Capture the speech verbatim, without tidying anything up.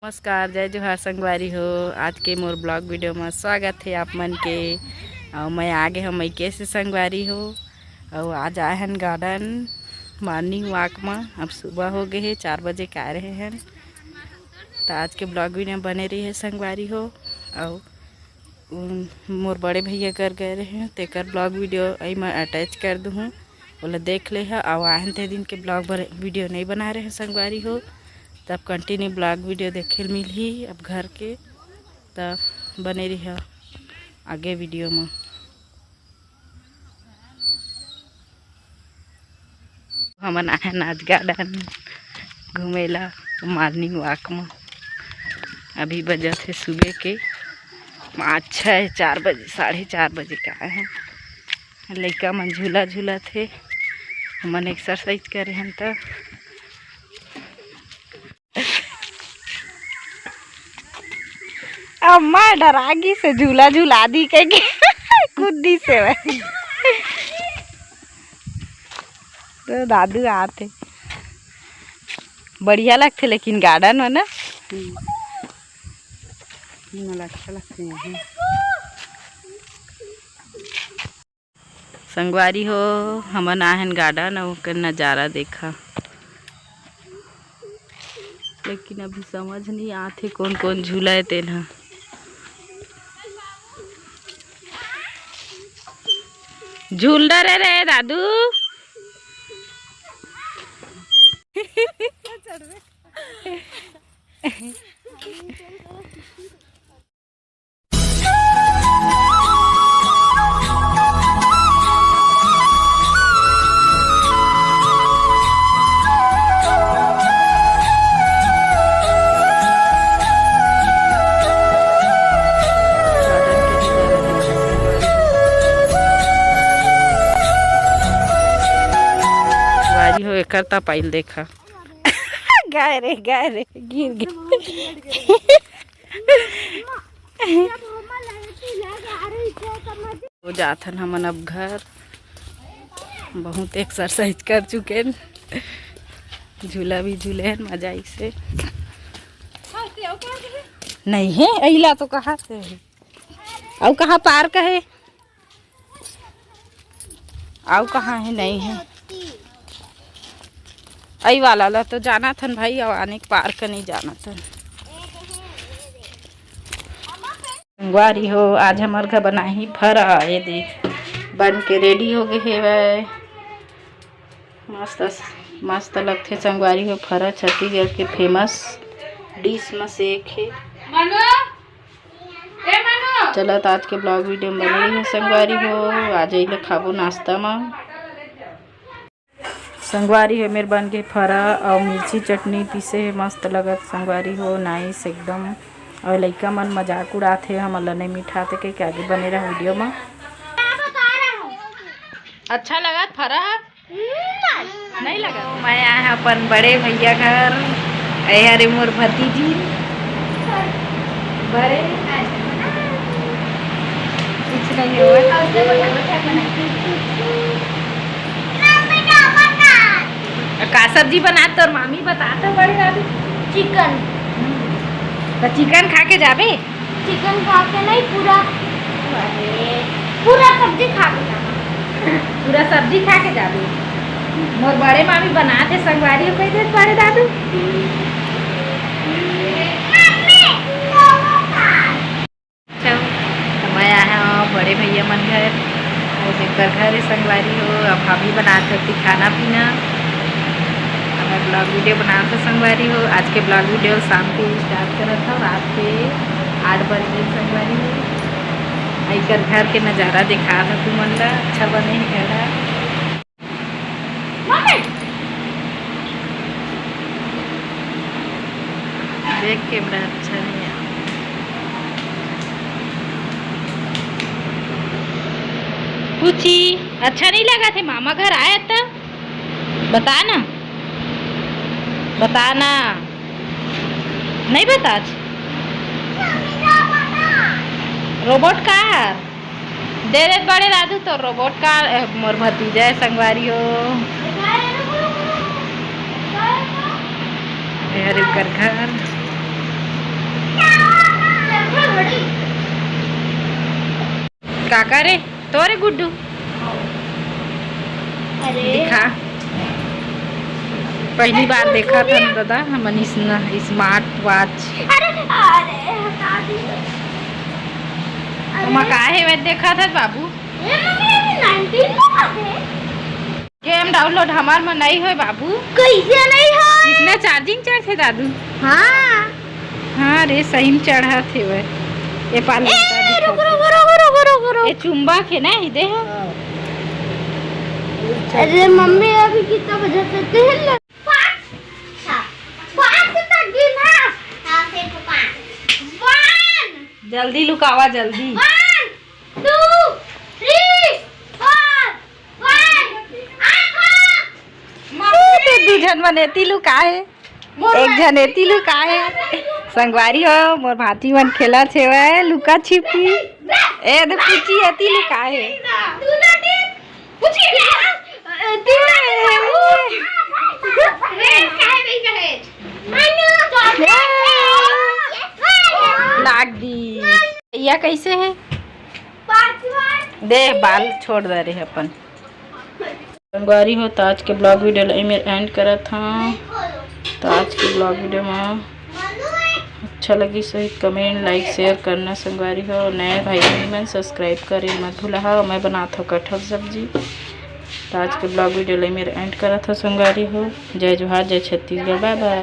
नमस्कार, जय जोहार संगवारी हो। आज के मोर ब्लॉग वीडियो में स्वागत है आप मन के। और मैं आगे हम मइके से संगवारी हो। और आज आए हन गार्डन मॉर्निंग वॉक में। अब सुबह हो गए है, चार बजे के आ रहे हैं। तो आज के ब्लॉग वीडियो में बने रही है संगवारी हो। और उन मोर बड़े भैया कर गए रहे हैं, तेकर ब्लॉग वीडियो एमा अटैच कर दूँ, ओला देख ले ह। अउ आहन ते दिन के ब्लॉग बर वीडियो नहीं बना रहे हैं संगवारी हो, तब कंटिन्यू ब्लॉग वीडियो देखे ल मिलही अब घर के, तब बने रही आगे वीडियो में। हमन आए हन आज गार्डन घूमे ला, मॉर्निंग वॉक में। अभी बजत हे सुबह के पाँच, छः, चार बजे, साढ़े चार बजे के आए हन। लइका मन झूला झूलत हे, हमन एक्सरसाइज करे हन त। अम्मा डरा गी से झूला झूला दी के, के कूद दी से वह। तो दादू आते बढ़िया लगथे लेकिन गार्डन में ना। हम्म। मोला अच्छा लगथे यहाँ। संगवारी हो, हमन आहन गार्डन अउ ओकर नजारा देखा, लेकिन अभी समझ नहीं आथे कौन कौन झूला है तेन ह। झूल डरे रे दादू। वारी हो एकर त पाइल देखा। गाय रे, गाय रे, गिर गए। हो जाथन हमन अब घर। बहुत एक्सरसाइज कर चुके हैं, झूला भी झूले हैं, मजा आई से। नहीं है अइला तो कहाँ से है? अउ कहाँ पार्क है? अउ कहाँ है? नहीं है। अई वाला ला तो जाना थन भाई, अउ आने के पार्क नहीं जाना थन। संगवारी हो, आज हमर घर बनाही फरा। ये देख, बन के रेडी हो गए हेवय। मस्त, मस्त लगथे संगवारी हो फरा, छत्तीसगढ़ के फेमस डिश में से एक है। चलत आज के ब्लॉग वीडियो में बने रही संगवारी हो। आज यही खाबो नाश्ता में। संगवारी हो, मेर बन के फरा अउ मिर्ची चटनी पीसे हे, मस्त लगत संगवारी हो, नाइस एकदम। अउ लइका मन मजाक उड़ात हे, हमन ल नहीं मिठाते के, के आगे बने रह वीडियो में। अच्छा लगत फरा? नहीं लगत। मैं आए हँव अपन बड़े भैया घर। ए हरे मोर भतीजी। बड़े कुछ नहीं हो। का सब्जी बना तोर मामी बता तो बड़े दादी। चिकन। तो चिकन खा के जाबे? चिकन खा के नहीं, पूरा, अरे, पूरा सब्जी खा के जाना। पूरा सब्जी खा के जाबे। मोर बड़े मामी बनात हे संगवारी हो, कह दे बड़े दादू। अच्छा, तो मैं आए हँव बड़े भैया मन घर, अउ जेकर घर हे संगवारी हो, अब भाभी बनात होती खाना पीना। अब मैं ब्लॉग वीडियो बनात हों संगवारी हो। आज के ब्लॉग वीडियो शाम के स्टार्ट करत हँव, रात के आठ बजे संगवारी हो। एकर घर के नजारा देखात हों तुमन ला, अच्छा बने हे घर ह। बैक कैमरा अच्छा नहीं है। पूछी, अच्छा नहीं लगत हे मामा घर आए त? बता ना, बता ना, नहीं बता। रोबोट का है? दे दे बड़े दादू तो रोबोट का, ए, मोर भतीजा है संगवारी हो। ए हरे ओकर घर। का करे तोरे गुड्डू? अरे। दिखा। पहली बार देखा था ना दादा, हमन इसना smart watch। अरे, अरे, हटा दी। अरे। ओमा का हे वह देखा था बाबू? ये मम्मी, अभी nineteen लगा दे। Game download हमार में नहीं होय बाबू। कैसे नहीं होय? इसने charging चढ़थे दादू। हाँ। हाँ रे, सही में चढ़त हे वह। ये पाल ए, रुक, रुक, रुक, रुक, रुक, रुक। ये चुंबक हे ना, ये दे हो। अरे मम्मी, अभी कितना बजे से तेल लग-, पाँच, हाँ, पाँच तक गिन, हाँ। हाँ, फिर तो पाँच। One। जल्दी लुकावा, जल्दी। One, two, three, four। ते दू झन मन एती लुकाए, एक झन एती लुकाए। संगवारी हो, मोर भांची मन खेलत हेवय लुका छिपी। ए दे पुची एती लुकाए। लाग दी। भैया कैसे है? देख, बाल छोड़ दे रहे अपन। संगवारी हो, तो आज के vlog video ला एमे end करत हूँ। तो आज के vlog video में अच्छा लगी सही comment, like, share करना संगवारी हो। नए भाई बहन मन subscribe करे मत भूला हो। मैं बनात हूँ कटहल सब्जी। तो आज के vlog video ला एमे end करत हूँ संगवारी हो। जय जोहार, जय छत्तीसगढ़, bye bye।